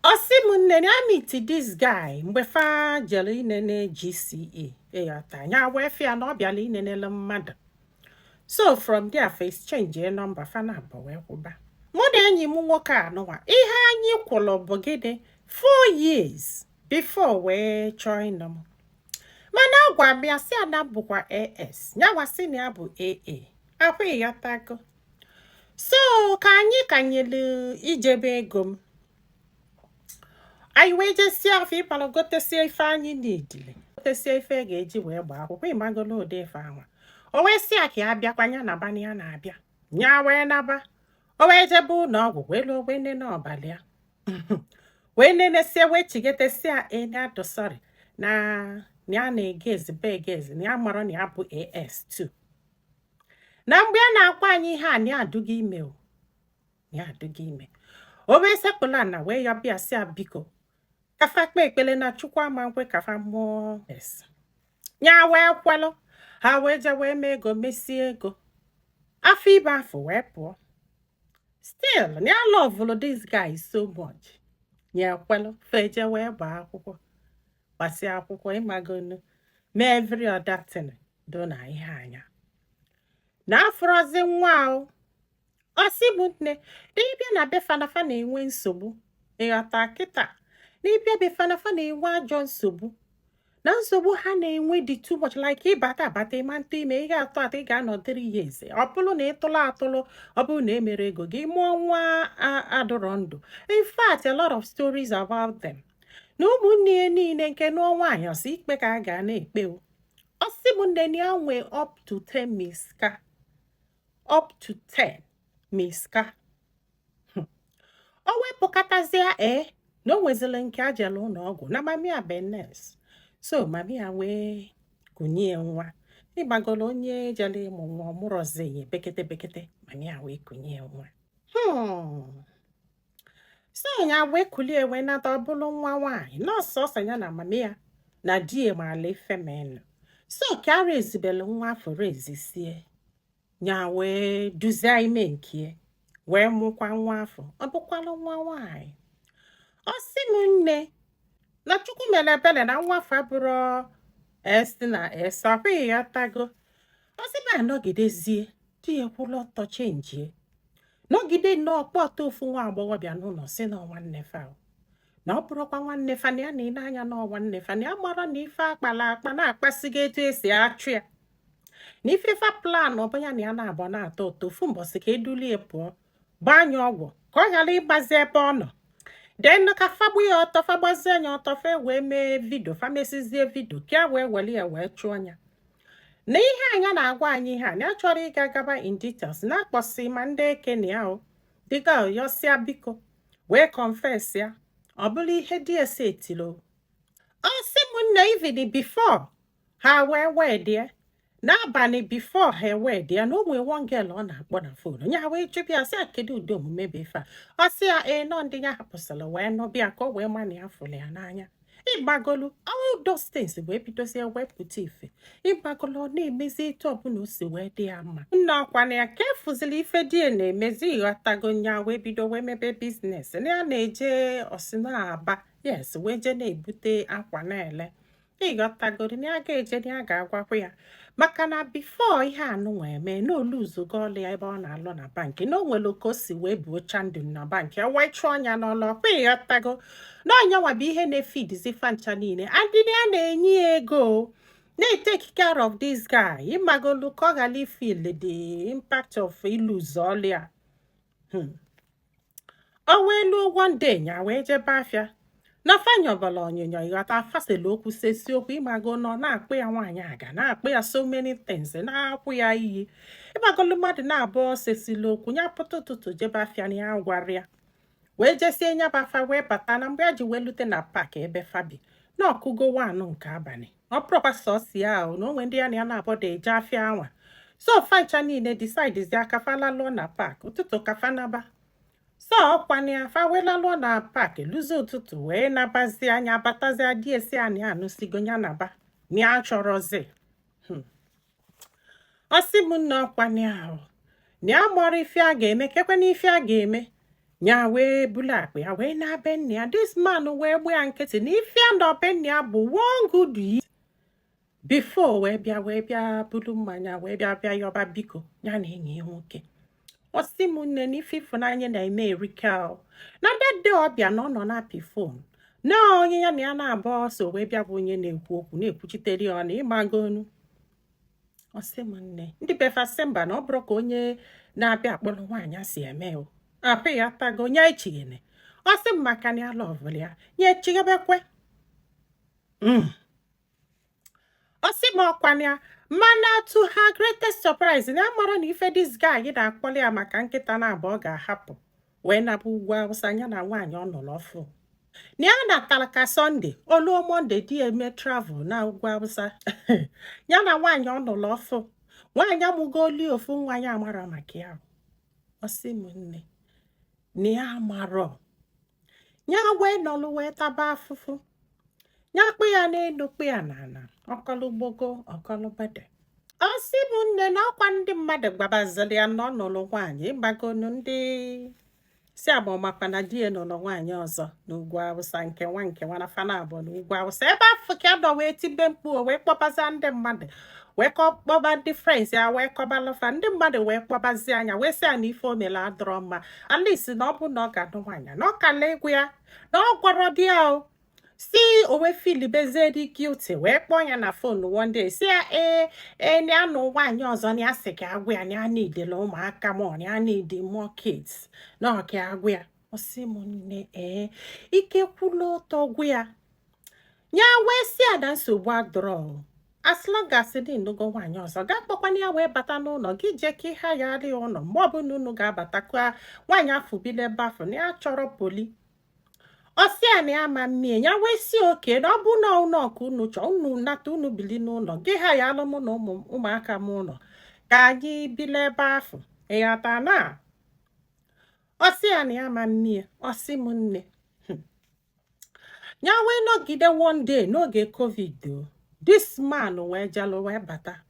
Ọ sị m, nne, ya meet this guy mgbe fa jere inene GCE, ịghọta? Ya wee fịa na ọ bịara inenele mmadụ. So from there, fa exchange number, fa na abụọ wee kwụba. Mụ na enyi m nwoke anụnwa, ihe anyị kwụrụ bụ gịnị? 4 years before wee chọọ ịnụ m. Mana agwa m ya sị ana m bụkwa AS, nyanwa sị na ya bụ AA akwa, ịghọtago? So ka anyị kanyelu ijebe ego m, anyị wee jesie afọ ịkpalụ, gotesie ife anyị n'idili, gotesie ife e ga-eji wee gbaa akwụkwọ, ịmagolo ụdị ife anwa. O wee sị ya ka ya bịakwa, ya naba na ya na-abịa. Ya wee naba, o wee jebe ụlọ ọgwụ, wee lụọ, wee nene ọbala ya, wee nenesie, wee chigetesia ene sorry, na ya na-egezi be egezi, na ya mara na ya bụ AS2. Na mgbe a na-akwa anyị ihe a, na ya adụghị ime o, na ya adụghị ime. O wee sekpụla na wee ya bịa sị ya biko, kafa kpee ekpele na Chukwu ama nkwe kafa mụọ S. Ya wee kwelụ. Ha wee je wee mee ego, mesie ego, afọ ibe afọ wee pụọ. Still na ya loveụlụ this guy so much. Ya ekwelụ, feje wee gbaa akwụkwọ, gbasịa akwụkwọ, ịmagonu, mee every other thing do na ihe anya na afọrọzi nwa o. Ọ sị m, nne, n'ịbịa na be fanafa na-enwe nsogbu, ịghọta? Kịta n'ịbịa be fanafa na-enwe ajọ nsogbu, na nsogbu ha na-enwe dị too much, like ịbata abata, ịma ntụ ime, ị ga-atụ atụ, ị ga-anọ 3 years. Ọ bụrụ na ị tụlụ atụlụ, ọ bụrụ na emere ego gị mụọ nwa adụrọ ndụ. In fact, a lot of stories about them. Na ụmụnne ya niile nke nụọ nwaanyị, ọsọ ikpe ka a ga na-ekpe o. Ọ sị m, nne, na ya nwee up to 10 misca, up to 10 misca. O wepụkọtazie ee na o nwezili nke ajela ụlọ ọgwụ na mummy ya be nurse, so mummy ya wee kunye nwa. Ịgbagolo onye jere ịmụ nwa, ọ mụrọzi ya, bekete bekete, mummy ya wee kunye nwa. So ya wee kulie wee nata, ọ bụrụ nwa nwaanyị. Nọọsụ ọsọ ya na mummy ya na di ya maala ife menụ. So ka ara ezibelu nwa afọ ezisie, ya wee duzie ime nke wee mụkwa nwa afọ, ọ bụkwalụ nwa nwaanyị. Ọ sị m, nne, na Chukwu mere ebere na nwa afọ abụrụ S na S ọkwa, ịghọtago? Ọ sị m anọgidezie, di ya kwụrụ ọtọ chenjie, nọgide nnọọ, kpọta ofu nwa agbọghọbịa n'ụlọ, si na nwanne fa o. Na ọ bụrụkwa nwanne fa, na ya na-ele anya na nwanne fa, na ya mara na ife akpala akpa na-akpasigo etu esi achụ ya, na ife fa plan ọ bụ ya na ya na-abụ na-atọ ụtọ. Ofu mbọsị ka edulie pụọ, gbaa anya ọgwụ ka ọ ghara ịgbazi ebe ọ nọ, den ka fagbu ya ọtọ, fa gbazie anya ọtọ, fa wee mee video, fa mesizie video ka ya wee were ya wee chụọ ya. Na ihe anya na-agwa anyị ihe a, na ya chọrọ ịga gaba in details, na-akpọsị ma ndị eke na ya o dịka yọsịa biko wee confess ya. Ọ bụrụ ihe DSA etiri o. Ọ sị m, nne, even before ha wee wedie n'abalị, before ha ewedie, na o nwee one girl ọ na-akpọ na phone. Ya wee jụbịa ya sị ya, kedu ụdị omume bụ ife a? Ọ sị ya ee, nọ ndị ya hapụsịrị wee nụbịa ka o wee ma na ya fụrụ ya n'anya. Ịgbagolu, all those things wee bidozie wepụta ife. Ịgbagolu, ọ na-emezi etu ọbụla o si wee dị ya mma. Nna, ọkwa na ya ka efuzili ife di ya na-emezi, ịghọtago? Nya wee bido wee mebe business na ya na-eje osina Aba, yes, wee jee na-ebute akwa na-ele, ịghọtagoro? Na ya ga-eje, na ya ga-agwakwa ya, maka na before ihe anụnwa eme na oluzugo ọlụ ya ebe ọ na-alụ na bank, na o nwere ka o si wee buo chandum na bank, ya wee chụọ ya n'ọlụ ọkwa, ịghọtago? Na ọnyanwa bụ ihe na-efeedizi fancha niile, adịrị ya na-enye ya ego, na-etake care of this guy, ịmagolu, ka ọ ghara ifeel the impact of ịlụzu ọlụ ya. O wee luo one day, ya wee jebe afịa na fanyọbala onyonyo, ịghọta? Fasịla okwu, sesi okwu, ịmago, nọ na-akpụ ya nwaanyị aga, na-akpụ ya so many things, na-akwụ ya iyi, ịgbagolu. Mmadụ na-abụọ sesila okwu, ya pụta ụtụtụ jebe afịa na ya gwara ya, wee jesie nya bụ afa, wee bata. Na mgbe ya ji wee lute na park ebe fabi na ọkụgo 1 nke abalị, ọ bụrụkwa sọsọ ya ahụ na onwe ndị ya na ya na-abọda eje afịa anwa. So fancha niile decide aka fa lalụọ na park ụtụtụ ka fa naba. So ọkwana ya, fa wee lalụọ na park, luzie ụtụtụ wee nabazie. Anya batazie, di esi anyị anụsigo, ya naba, na ya chọrọzi. Ọ sị m, nna, ọkwana ya ahụ na ya mara ife a ga-eme, kekwe na ife a ga-eme. Ya wee bulu akpa ya wee na be nna ya. This man wee gbu ya nkịtị na ife ya nọ be nna ya bụ one good year before wee bịa bulu mmanya wee bịa yọba biko, ya na enyi ya nwoke. Ọ sị m, nne, na ife ịfụnanya na-eme erika o. Na dede ọbịa na ọ nọ na-apị phone na onye ya na ya na-abụ so wee bịa bụ onye na-ekwu okwu na-ekwuchitere ya ọ na ịmagonu. Ọ sị m, nne, ndị befa sị mba, na ọ bụrụ ka onye na-abịa akpọrọ nwaanyị a si eme o apị ya tago nye echighene. Ọ sị m maka na ya loveụrụ ya, nye echighebekwe. Ọ sị m ọkwana ya, mana to her greatest surprise, na ya mara na ife this guy na-akpọrọ ya maka nkịta na abụọ ga-ahapụ wee naba ugwu Awụsa, ya na nwaanyị ọ nụrụ ọfụ. Na ya natara ka Sunday oluo, Monday di eme travel na ugwu Awụsa, ya na nwaanyị ọ nụrụ ọfụ. Nwaanyị amụgoli ofu nwa, ya amara maka ya. Ọ sị m, nne, na ya amarọ. Ya wee nọlụ wee taba afụfụ, ya kpụ ya n'elu, kpụ ya n'ala, ọkọlụ gbogo, ọkọlụ gbede. Ọ sị m, nne, na ọkwa ndị mmadụ gbabaziri ya na ọ nụrụ nwaanyị, ịgbagonu ndị si agba na di ya nụrụ nwaanyị ọzọ n'ugwu Awụsa, nke nwa nke nwa na fana abụọ n'ugwu Awụsa. Ebe afọ ka nọ wee tibe mkpu, o wee kpọbaza ndị mmadụ, wee kpọba ndị friends ya, wee kọbalụfa ndị mmadụ, wee kpọbazi anya, wee sị ya na ife o mere adọrọ mma. At least na ọ bụ na ọ ga-anụ nwaanyị na ọ kala egwu ya na ọ gwọrọ di ya o si o wee feelibezie dị guilty, wee kpọọ ya na phone one day, si ya ee na ya nụ nwaanyị ọzọ, na ya sị ka agwa ya na ya needela ụmụaka mọ, na ya need more kids, na ọ ka agwa ya. Ọ sị m, nne, ee, ike kwụlụ ọtọ gwa ya. Ya wee si ya na nsogbu adọrọ, as long as dị nnụgo nwaanyị ọzọ, gaa kpọkwana ya wee bata n'ụlọ gị, jee ka ịha ya arịa ụlọ mgbe ọbụla unu ga-abata, ka nwaanyị afọ bili ebe afọ na ya chọrọ poli. Ọ sị ya na ya ma mmie. Ya wee si oke na ọ bụ na ụlọ ka unu chọọ, unu nata, unu bili n'ụlọ gị, ha ya alụ mụ na ụmụaka m ụlọ ka anyị bili ebe afọ ịghọta na. Ọ sị ya na ya ma mmie. Ọ sị m, nne, ya wee nọgide. One day n'oge COVID o, this man wee jalụ wee bata,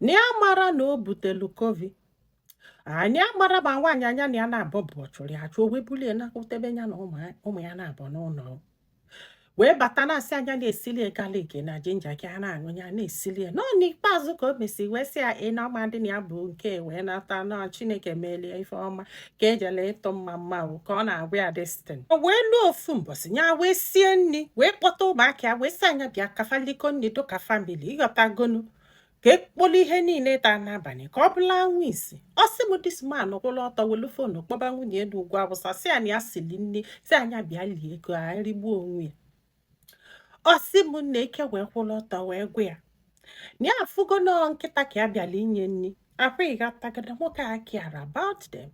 na ya mara na o butelu COVID. Anyị amara ma nwaanyị anya na ya na-abụ bụ chụrụ ya achụ, o wee bulie nakwutebe ya na ụmụ ya na-abụ n'ụlọ, wee bata na-asị anya na-esili garlic na ginger ka a na-aṅụ. Ya na-esili ya nọ. N'ikpeazụ ka o mesiri wee sị ya ị na ọma dị na ya bụ nke wee nata na Chineke melie ife ọma ka ejele ịtụ mma mma o, ka ọ na-agwa ya destin. O wee lụọ ofu mbọsị, ya wee sie nri, wee kpọta ụmụaka ya, wee sị anya bịa kafaliko nri dụka family, ịghọtagonu, ka ekpolu ihe niile taa n'abalị ka ọ bụla anwụ isi. Ọ sị m, this man kwụrụ ọtọ welu phone kpọba nwunye n'ugwu Awụsa, sị ya na ya sili nri, si anya bịa lie ka nrigbuo onwe ya. Ọ sị m, nna, eke wee kwụrụ ọtọ wee gwa ya na ya afụgo nọọ nkịta ka ya bịala inye nri akwa. Ịghọtagoro nwoke a care about them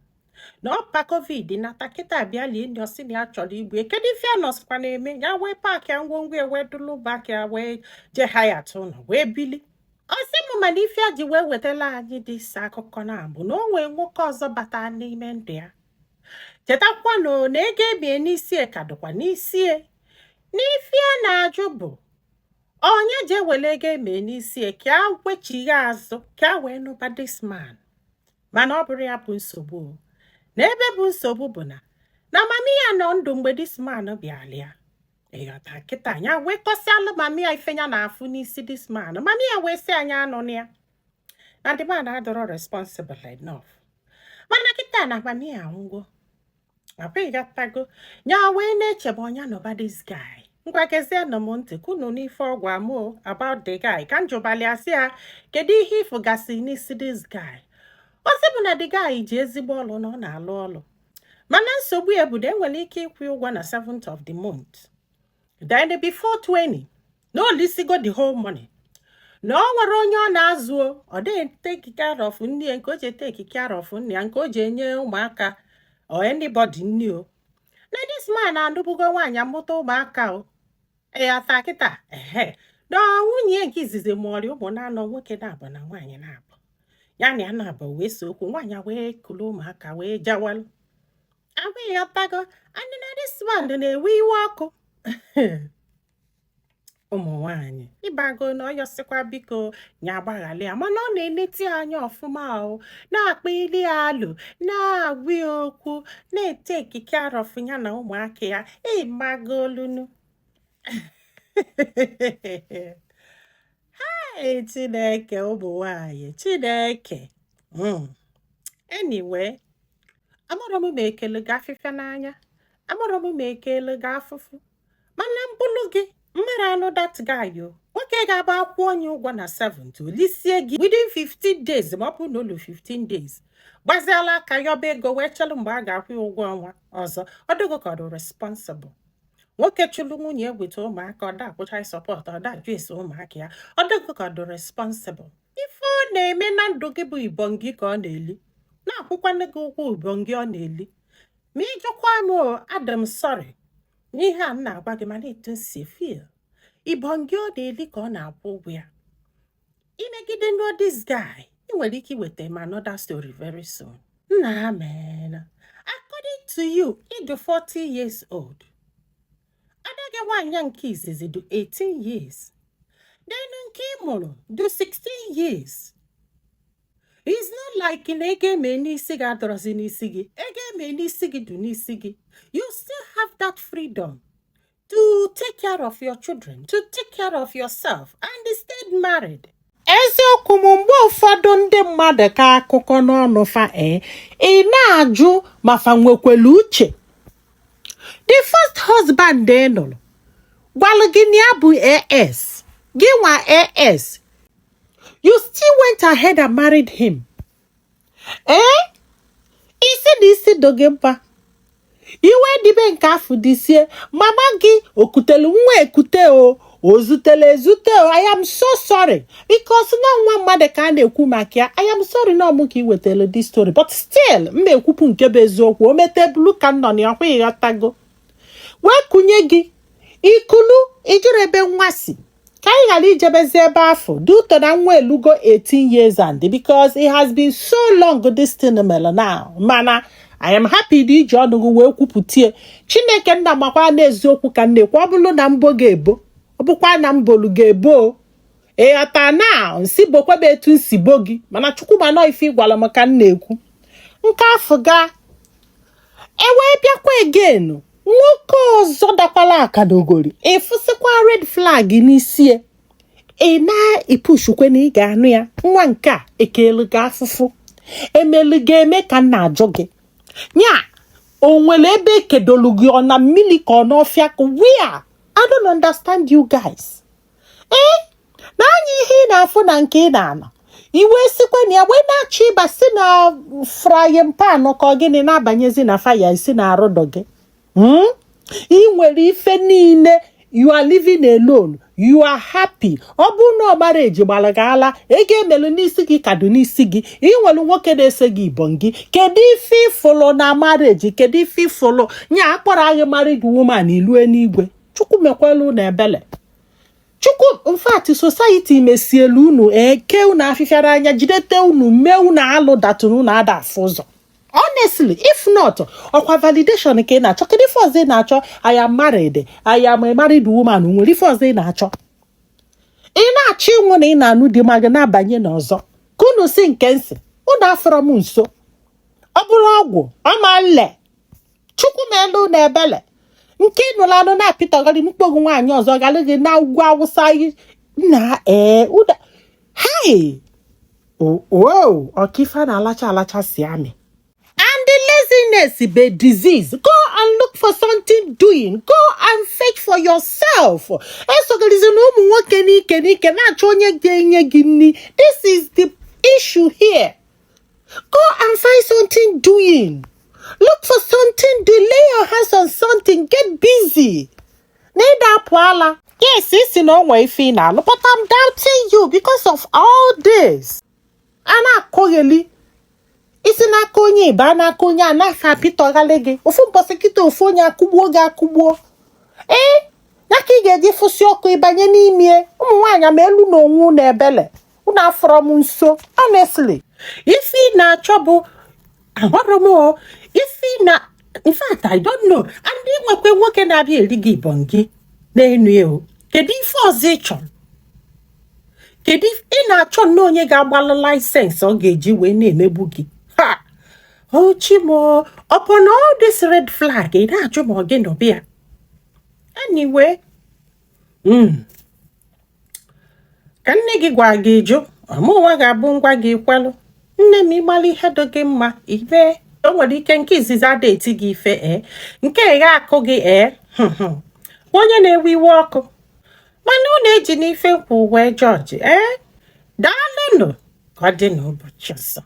na ọpa COVID nata kịta bịa lie nri. Ọ sị na ya chọrọ igbu ya. Kedu ife ya nọsịkwa na-eme? Ya wee pack ya ngwongwo ya, wee dụlụ bak ya, wee jee hayat ụlọ wee bili. Ọ sị m, mana ife a ji wee wetala anyị dị isi akụkọ na bụ na o nwee nwoke ọzọ bata n'ime ndụ ya. Chetakwanụ na ego ebie n'isi ka dịkwa n'isi n'ife a na-ajụ bụ onye ji ewele ego eme n'isi ka a wechigha azụ ka a wee nụba this man. Mana ọ bụrụ ya bụ nsogbu o. Na ebe bụ nsogbu bụ na mami ya nọ ndụ mgbe this man bịara ya, ịghọta kịta. Ya wee kọsịalụ mami ya ife ya na-afụ n'isi this man. Mami ya wee sị anyị anụ na ya na the man adọrọ responsible enough. Mana kịta na mami ya anwụgo, ịghọtago. Ya wee na-eche ma ọnya nọba this guy. Ngwa, gezienụ m ntị ka unu n'ife ọgwụ amụ about the guy ka njụbalị asị ya kedu ihe ịfụgasị n'isi this guy. Ọ sị bụ na the guy ji ezigbo ọlụ, na ọ na-alụ ọlụ, mana nsogbu ya bụ na enwere ike ịkwụ ụgwọ na 7th of the month, then before 20 na olisigo the whole money, na ọ nwere onye ọ na-azụ o, ọ dịghị take care of nne ya nke o ji take care of nne ya nke o ji enye ụmụaka or anybody nni o. Na this man anụbugo nwaanyị, amụta ụmụaka o, ịghọta kịta. Ehe, na nwunye nke izizi mụọrị ụmụ na-anọ, nwoke na-abụ na nwaanyị na-abụ. Ya na ya na-abụ wee so okwu, nwaanyị wee kulu ụmụaka wee jawalụ ahụ, ịghọtago. And na this man na-ewe iwe ọkụ. Ụmụ nwanyị ịbago na ọ yọsịkwa biko ya agbaghalị ya, mana ọ na-eneti ya anya ọfụma o, na-akpa ili ya alụ, na-agwa ya okwu, na-etake care of ya na ụmụaka ya. Ịmagolunu. Hey, Chineke, ụmụ nwanyị Chineke. Anyway, amarọ m ma ekele gị afịfịa n'anya, amarọ m ma ekele gị afụfụ, mana mbụlụ gị mmara anụ that guy o. Nwoke ga-abụ akwụ onye ụgwọ na 7th, olisie gị within 15 days, ma ọ bụrụ na olu 15 days gbaziala aka yọba ego wee chelụ mgbe a ga-akwụ ya ụgwọ ọnwa ọzọ. Ọ dịgo ka ọ dị responsible. Nwoke chụlụ nwunye weta ụmụaka, ọ da akwụ child support, ọ da ajụ ese ụmụaka ya, ọ dịgo ka ọ dị responsible. Ife ọ na-eme na ndụ gị bụ ibongi ka ọ na-eli, na-akwụkwanụ gị ụgwọ ibongi ọ na-eli. Ma ịjụkwa m o, adị m sorry n'ihe a m na-agwa gị, mana etu m si feel, ibongi ọ na-eli ka ọ na-akwụ ụgwọ ya. Imegide nụọ this guy, ị nwere ike iweta m another story very soon. Nna ameela. According to you, ị dị 40 years old. Ada gị nwaanyị nke izizi dị 18 years, then nke ị mụrụ dị 16 years. It's not like na ego eme n'isi gị adọrọzi n'isi gị. Ego eme n'isi gị dị n'isi gị. You still have that freedom to take care of your children, to take care of yourself and stay married. Eziokwu m, mgbe ụfọdụ ndị mmadụ ka akụkọ n'ọnụ fa, ee, ị na-ajụ ma fa nwekwelu uche. The first husband ị nụrụ gwalụ gị na ya bụ AS, gị nwa AS, you still went ahead and married him. Ee, isi na isi do gị mkpa iwe dịbe nke afọ dịsie. Mama gị okutelu nwa ekute o, o zutele ezute o. I am so sorry, because na nwa mmadụ ka a na-ekwu maka ya. I am sorry na ọmụ ka ị wetara this story, but still m na-ekwupụ nke bụ eziokwu. O metebulu ka m nọ na ya kwa, ịghọtago? Wee kunye gị ikulu ijuru ebe nwa si, ka anyị ghara ijebezi ebe afọ dị ụtọ na nwa elugo 18 years, and because it has been so long this thing mere now. Mana I am happy na iji ọnụ gị wee kwupụtie. Chineke nna makwa n'eziokwu ka m na-ekwu. Ọ bụrụ na mbọ ga-ebo, ọ bụkwa na mbolu ga-ebo o. Ịghọta na nsi bokwebe etu nsi bo gị, mana Chukwu ma nọ ife ịgwara m ka m na-ekwu. Nke afọ gaa, e wee bịakwa again, nwoke ọzọ dakwala akadogori, ịfụsịkwa red flag n'isi ya, ị na-epushukwe na ị ga-anụ ya. Nwa nke a ekelu gị afụfụ, emelu ga-eme ka m na-ajụ gị nya, o nwere ebe ekedolu gị? Ọ na mmiri ka ọ n'ọfịa ka where? I don't understand you guys. Ee, na anya ihe ị na-afụ na nke ị na-anọ, iwe sikwe na ya wee na-achọ ịba si na frying pan ka ọ gịnị na-abanyezi na fire isi na arụdọ gị. Ị nwere ife niile, you are living alone, you are happy. Ọ bụrụ na ọgbara eji gbara gị ala, ego emelu n'isi gị kado n'isi gị, ị nwere nwoke na-ese gị ibon gị. Kedu ife ịfụlụ na marriage? Kedu ife ịfụlụ nya akpọrọ anyị married woman ilue n'igwe? Chukwu mekwelu na ebele. Chukwu, in fact, society mesielu unu eke unu afịfịara anya, jidete unu, mee unu alụ datụrụ unu ada afụ ụzọ. Honestly, if not ọkwa validation ka ị na-achọ, kedu ife ọzọ ị na-achọ? I am married, I am a married woman. Nwere ife ọzọ ị na-achọ? Ị na-achọ ịnwụ na ị na-anụ di ma gị na-abanye n'ọzọ ka unu si nke nsị unu afọrọ m nso. Ọ bụrụ ọgwụ ọma nle, Chukwu melu na ebele. Nke ị nụrụ anụ na-apịtọgharị mkpogbu nwaanyị ọzọ galụ gị na ugwu Awụsa na ee ụda hai o ọka ife a na-alacha alacha si amị. And the laziness be disease. Go and look for something doing. Go and fetch for yourself. Esogarizi na ụmụ nwoke n'ike n'ike na-achọ onye ga-enye gị nri. This is the issue here. Go and find something doing. Look for something do. Lay your hands on something. Get busy. Na ịda apụ ala. Yes, isi na onwe ife ị na-alụ, but I'm doubting you because of all this. A na-akọgheli isi n'aka onye ịba n'aka onye a na-afa apịtọghalị gị ofu mbọsị kịta, ofu onye akụgbuo gị akụgbuo. Ee, ya ka ị ga-eji fụsị ọkụ ịbanye n'ime. Ụmụ nwaanyị ma elu na onwe unu ebele, unu afọrọ m nso. Honestly, ife ị na-achọ bụ amarọ m o ife ị na, in fact, I don't know. And ị nwekwa nwoke na-abịa eri gị ibon gị n'enu ya o. Kedu ife ọzọ ị chọrọ? Kedu ị na-achọ nnọọ onye ga-agbalụ license ọ ga-eji wee na-emegbu gị? Ha, ochimo, upon all this red flag, ị na-ajụ ma ọ gị nọbịa ya. Anyway, ka nne gị gwa gị jụ, ọmụnwa ga-abụ ngwa gị kwelụ. Nne m, ịgbalị ihe dị gị mma ibe. O nwere ike nke izizi ada eti gị ife, ee, nke gha akụ gị, ee, onye na-ewe iwe ọkụ, mana unu eji n'ife nkwụ wee jọji. Ee, daalụnụ, ka ọ dị n'ụbọchị ọzọ.